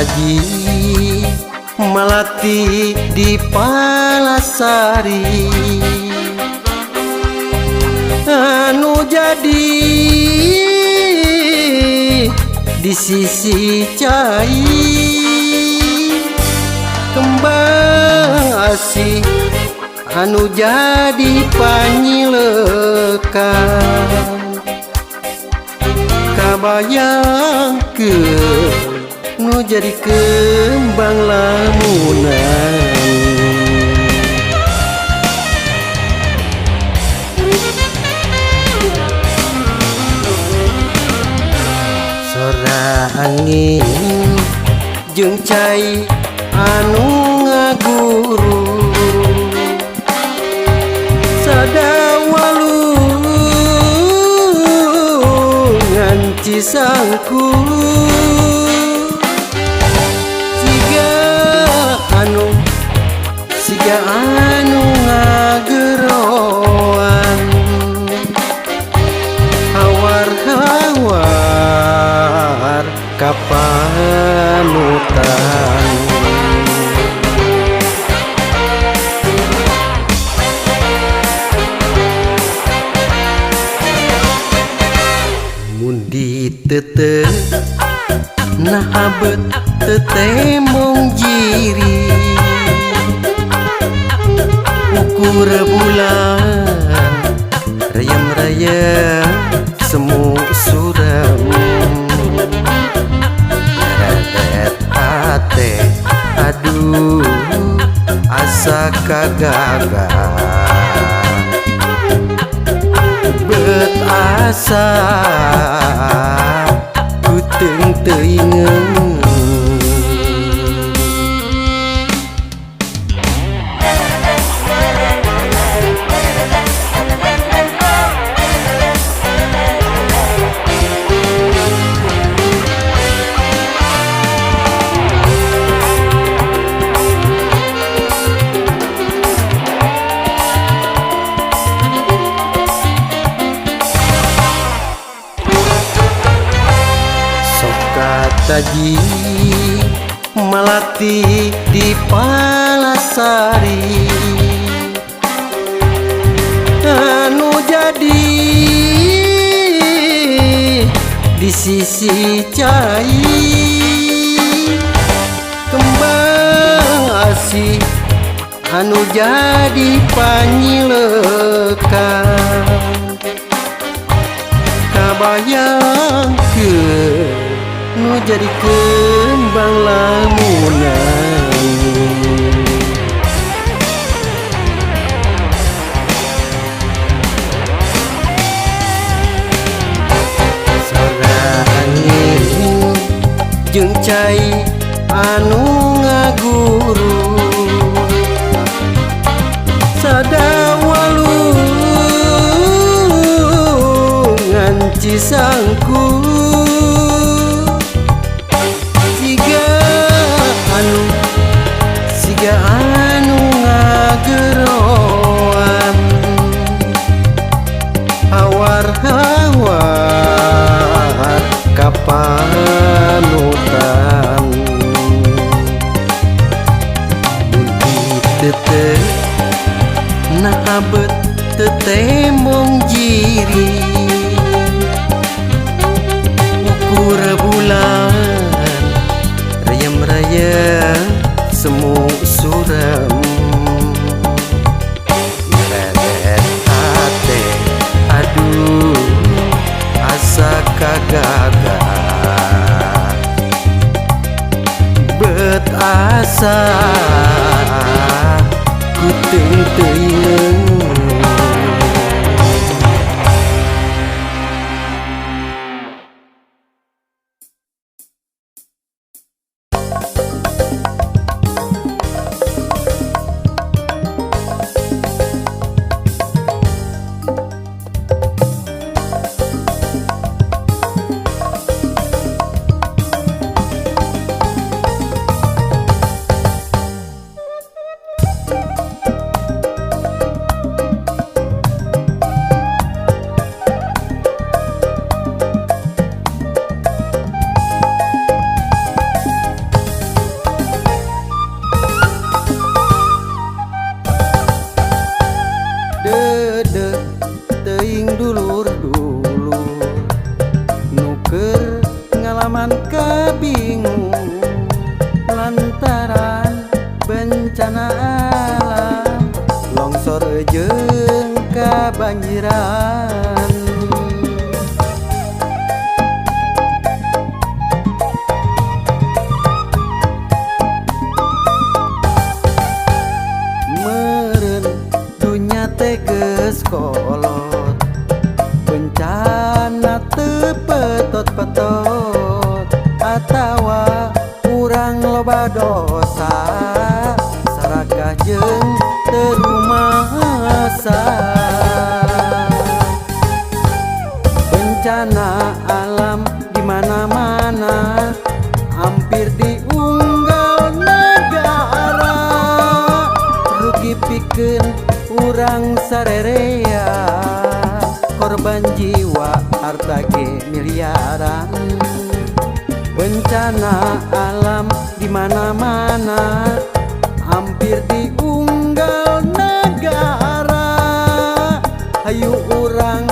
taji malati di Palasari anu jadi di sisi cai kembang asih anu jadi panyilekan kabayangkeun nu jadi kembang lamunan. Sora angin jeung cai anu ngaguru sada walungan Cisangku siga anu ngageroan hawar-hawar kapanutan. Mun ditete nah abet tetembong jiri ukur bulan rayam-rayam semu suram ngaret ate aduh asa kagaga bet asa kuteung teuingeun. Taji malati di Palasari anu jadi di sisi cai kembang asih anu jadi panyilekan kabayangkeun nu jadi kembang lamunan. Sora angin jeung cai anu ngaguru sada walungan Cisangku siga anu ngageroan hawar-hawar kapanutan. Mun ditete nah abet tetembong jiri ukur bulan rayam-rayam semu suram ngaret ate aduh asa kagaga bet asa kuteung teuingeun. kabanjiran. Meureun dunya teh geus kolot, bencana teu petot-petot, atawa urang loba dosa sarakah jeung teu rumasa. Bencana alam di mana-mana, hampir diunggal negara, rugi pikeun urang sarerea, korban jiwa harta ge miliaran. Bencana alam di mana-mana, hampir diunggal negara, hayu urang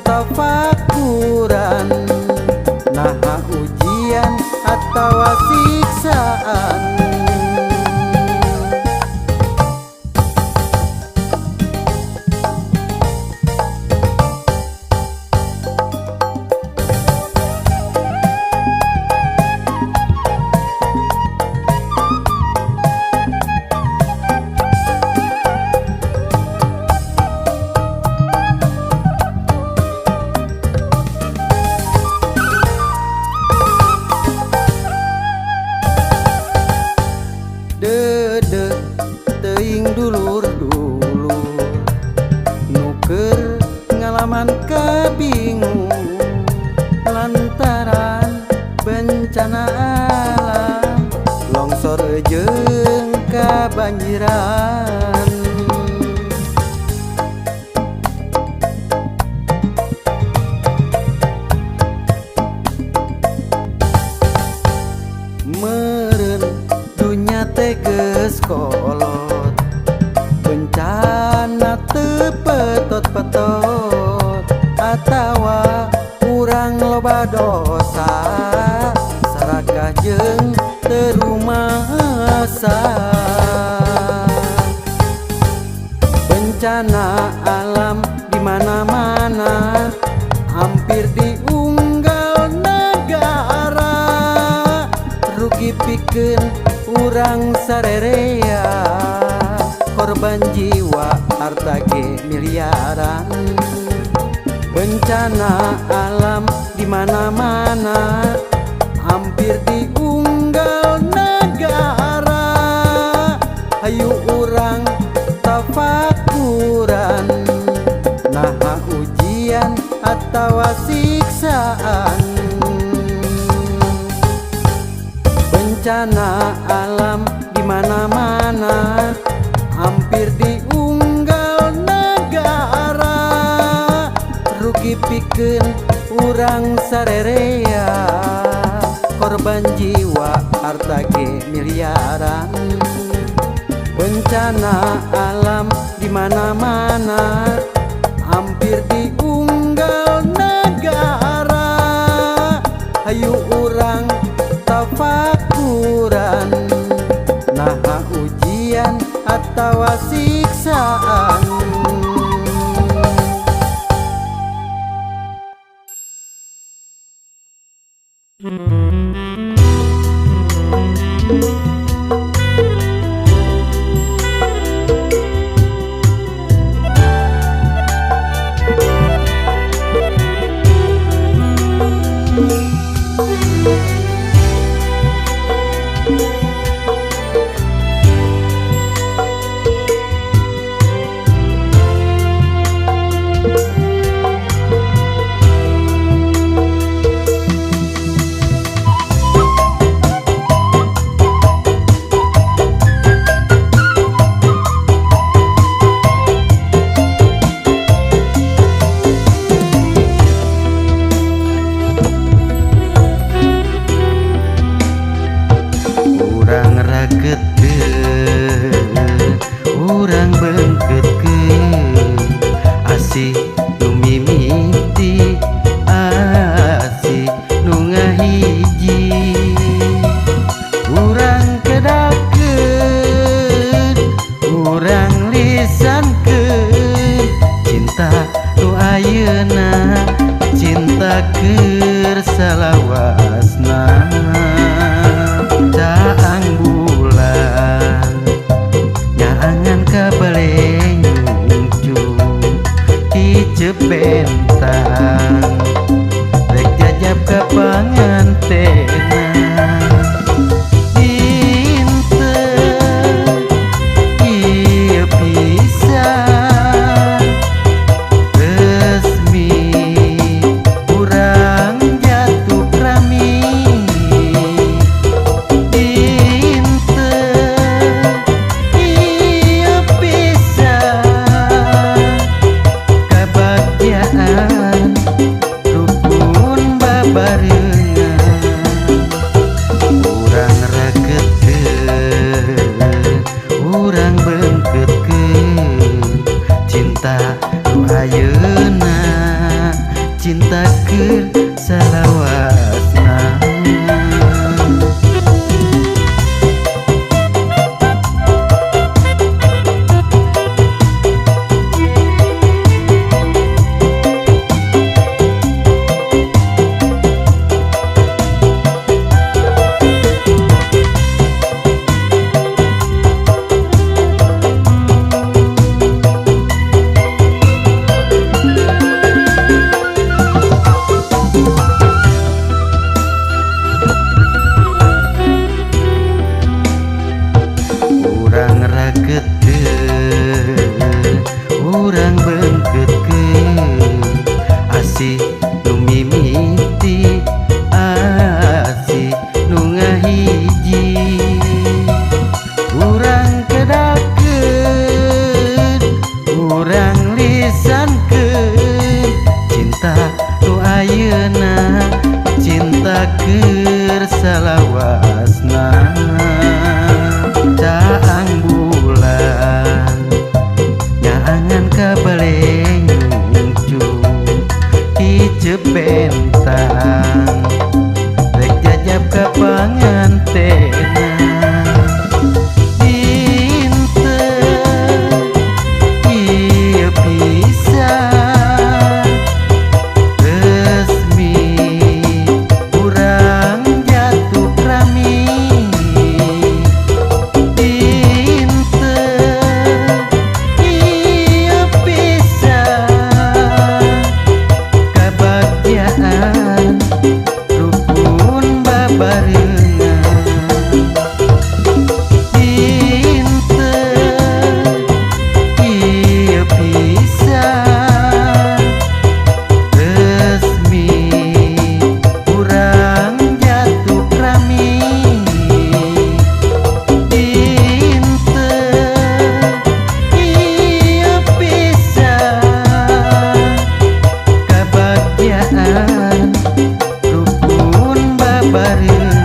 tafakuran, naha ujian atawa siksaan. Dedeh teuing dulur-dulur nu keur ngalaman kabingung lantaran bencana alam longsor jeung kabanjiran. Meureun dunya teh geus kolot, bencana teu petot-petot, atawa urang loba dosa sarakah jeung teu rumasa. Bencana alam di mana-mana, hampir diunggal negara, rugi pikeun urang sarerea, korban jiwa harta ge miliaran. Bencana alam di mana-mana, hampir diunggal negara, hayu urang tafakuran, naha ujian atawa siksaan. Bencana alam di mana-mana, hampir diunggal negara, rugi pikeun urang sarerea, korban jiwa harta ge miliaran. Bencana alam di mana-mana, hampir diunggal negara, hayu urang tafakuran, naha ujian atawa siksaan. Keur salawasna. Caang bulan nyaangan ka bale nyungcung, hiceup bentang rek jajab ka pangantena. Dinten ieu pisan resmi urang jatuh rami. Dinten ieu pisan kabagjaan rukun babarengan. Urang raketkeun, urang beungkeutkeun cinta nu ayeuna, cinta keur salawasna. Urang raketkeun, urang beungkeutkeun asih nu mimiti, asih nu ngahiji. Urang kedalkeun, urang lisankeun cinta nu ayeuna, cinta keur salawasna. Caang bulan nyaangan ka bale nyungcung, hiceup bentang rek jajab ka pangantena. Dinten ieu pisan resmi urang jatuh rami. Dinten ieu pisan kabagjaan rukun babarengan. Dinten ieu pisan resmi urang jatuh rami. Dinten ieu pisan kabagjaan rukun babarengan.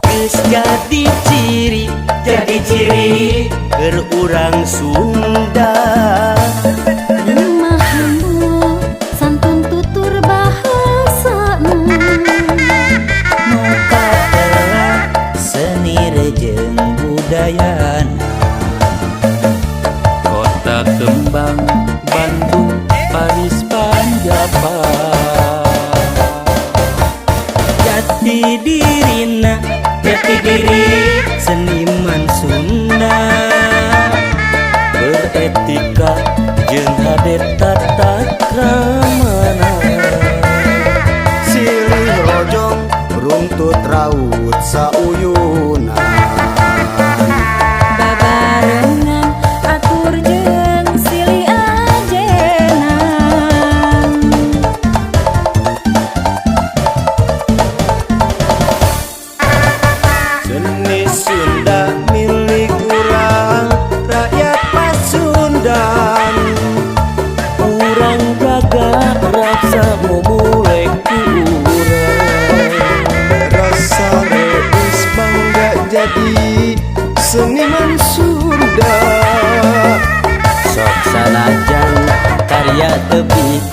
Geus jadi ciri, jadi ciri keur urang Sunda. Lemah lembut, santun tutur bahasana. Nu katelah seni jeung budayana. Kota kembang Bandung, Paris, Panjapa. Jati dirina, jati diri seniman Sunda. Beretika jeung hade tata kramana. Silih rojong rungtut raut sauyunan. Babarengan atur jeung silih.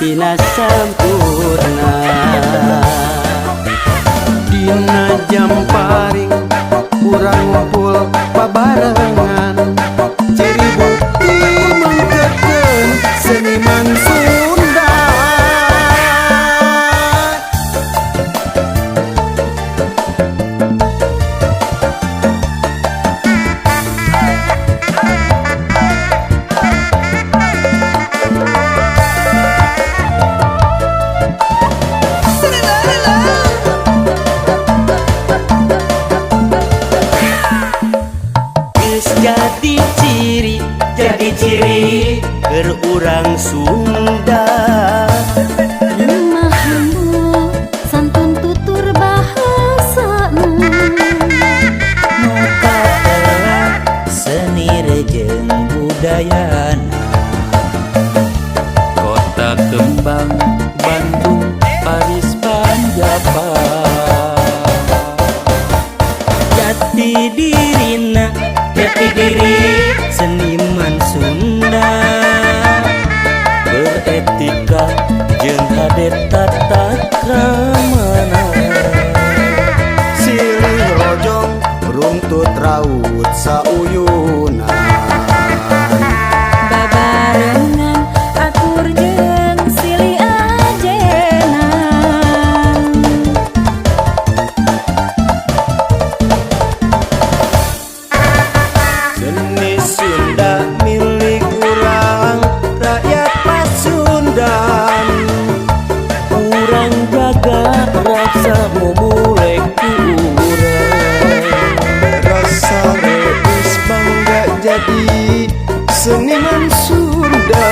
tina sampurna. Dina jam paring urang ngumpul babarengan, ciri bukti mengkekeun seniman Sunda. Geus jadi ciri keur urang Sunda. Lemah lembut santun tutur bahasana. Nu katelah seni jeung budayana. Kota Kembang Bandung Paris Panjapan. Jati dirina, jati diri seniman Sunda. Beretika jeung hade tata kramana. Silih rojong runtut raut sauyunan. Babarengan akur jeung silih ajenan. Seni Sunda milik urang rakyat Pasundan. Urang jaga rasa mumule ku urang. Rasa reus bangga jadi seniman Sunda.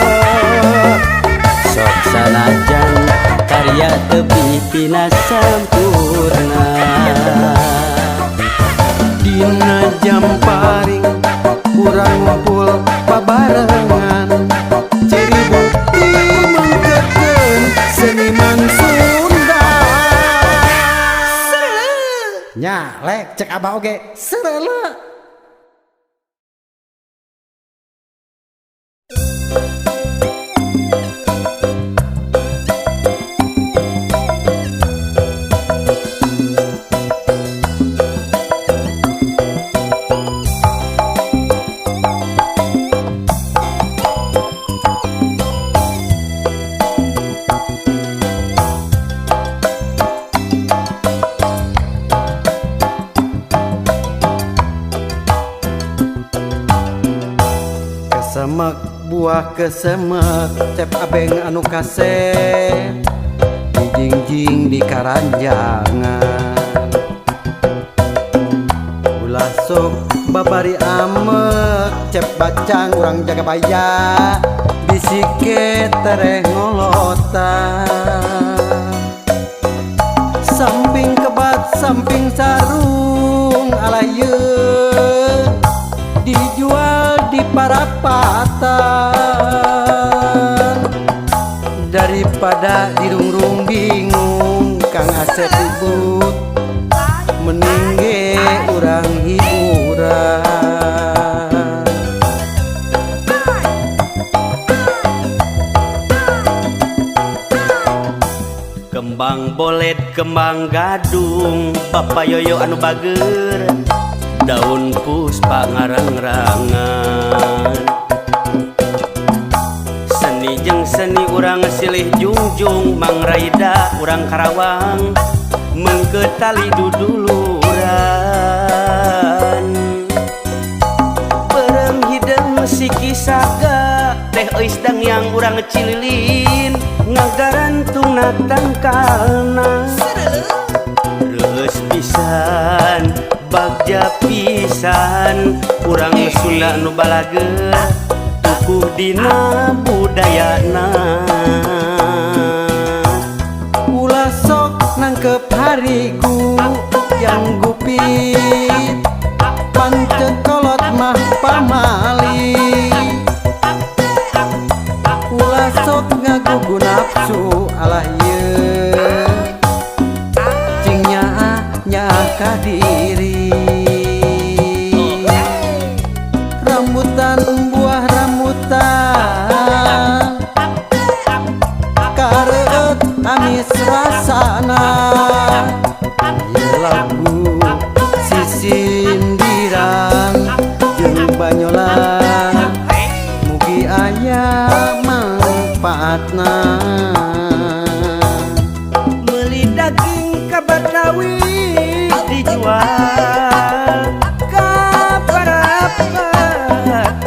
Sok sanajan karya tepi tina sampurna. Dina jam paring urang ngumpul babarengan, ciri bukti mengkekeun seniman Sunda. Nya lek cek abah oge sereuleuh. Kesemek buah kesemek cep abeng anu kasep dijingjing di karanjangan. Ulah sok babari amek cep bacang urang jaga baya bisike tereh ngolotan. Samping kebat samping sarung alah ieu dijual di parapatan. Daripada dirungrung bingung Kang Asep ribut, mending ge urang hiburan. Kembang bolet kembang gadung Bapak Yoyo anu bager, daun puspa ngarang-rangan. Seni jeung seni urang silih jungjung Mang Raida urang Karawang mengke tali duduluran. Berem hideung siki saga teh eus dangyang urang Cililin ngagarantung tangkalna. Reus pisan bagja pisan urang Sunda nu balager tukuh dina budayana. Ulah sok nangkep harigu yang gupit, pancet kolot mah pamali. Ulah sok ngagugu nafsu alah ieu, cing nyaah nyaah ka diri. Rambutan buah rambutan mangpaatna. Meuli daging ka Batawi dijual ka parapatan.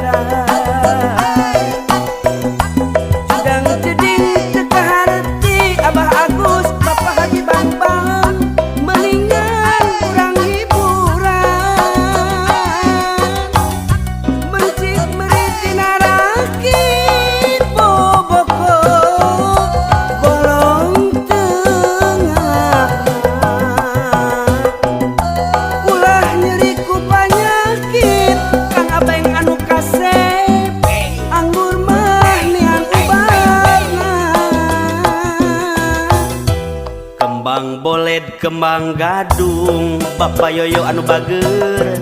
Judang jeding teu kaharti Abah Agus, Bapak Haji Bambang, mendingan urang hiburan. Mencit meurit dina rakit boboko bolong tengah. Ulah nyeri ku panyakit Kang Abeng anu kasep, anggur mah neang ubarna. Kembang boled, kembang gadung, Bapak Yoyo anu bager,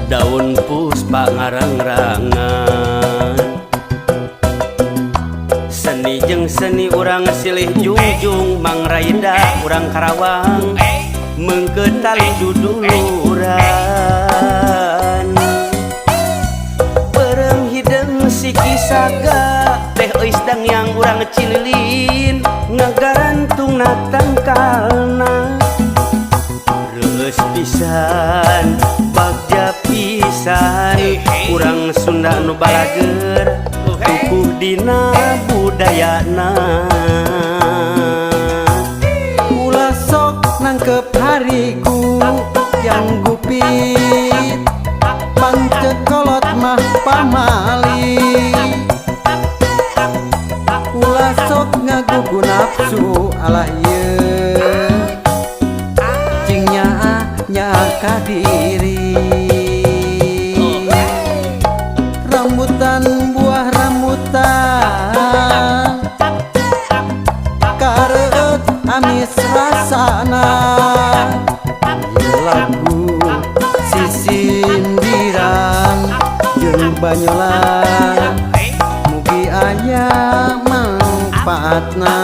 daun puspa ngarang-rangan. Seni jeung seni urang silih jungjung, Mang Raida urang Karawang, meungkeut tali duduluran. Beureum hideung siki saga, Teh Eus Dangyang urang Cililin, ngagarantung na tangkalna. Reueus pisan, bagja pisan, urang Sunda nu balager, kukuh dina budayana. Ulah sok nangkep harigu yang gupit, pangcet kolot mah pamali. Ulah sok ngagugu nafsu alah ieu, cing nyaah nyaah ka diri. Rambutan buah rambutan, kareueut amis rasana. Ieu lagu sisindiran jeung banyolan, mugi aya mangpaatna.